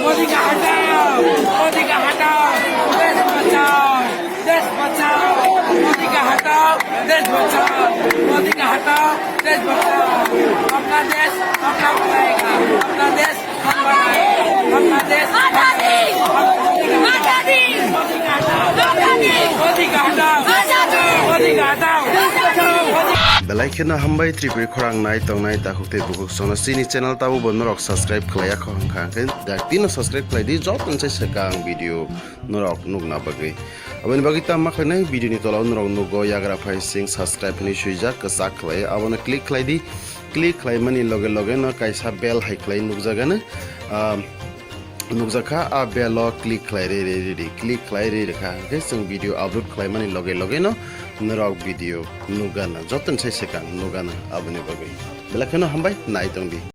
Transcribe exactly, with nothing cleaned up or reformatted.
मोदी का हटाओ, मोदी का हटाओ, देश बचाओ, देश बचाओ। मोदी का हटाओ, देश बचाओ, मोदी का हटाओ, देश बचाओ। अपना देश अपना बनाएगा, अपना देश हम बनाएंगे, अपना देश आजादी, आजादी, मोदी का हटाओ, आजादी, मोदी का हटाओ, आजादी, मोदी का हटाओ, आजादी। Belai kheno hambai Tripuri khorang nai tongnai takhuk tei bukhuk sono chini channel tabo bo norok subscribe khlaiya kho hwnkha hwnkhe dak tino subscribe khlai di joto ni sai swkang video norok nukna bagwi. Aboni bagwi tamo khlainai video ni tola o norok nugo yagra phai sing subscribe hinwi swijak kwchak khlai abono click khlai di. Click khlaimani loge loge no kaisa bell hai khlai nukjagano. Ah, nukjakha, a bell o click khlai ri ri ri ri, click khlai ri rikha hwnkhe chwng video upload khlaimani loge loge no norok video nukgana, joto ni sai swkang nukgana. Aboni bagwi belai kheno hambai nai tongdi.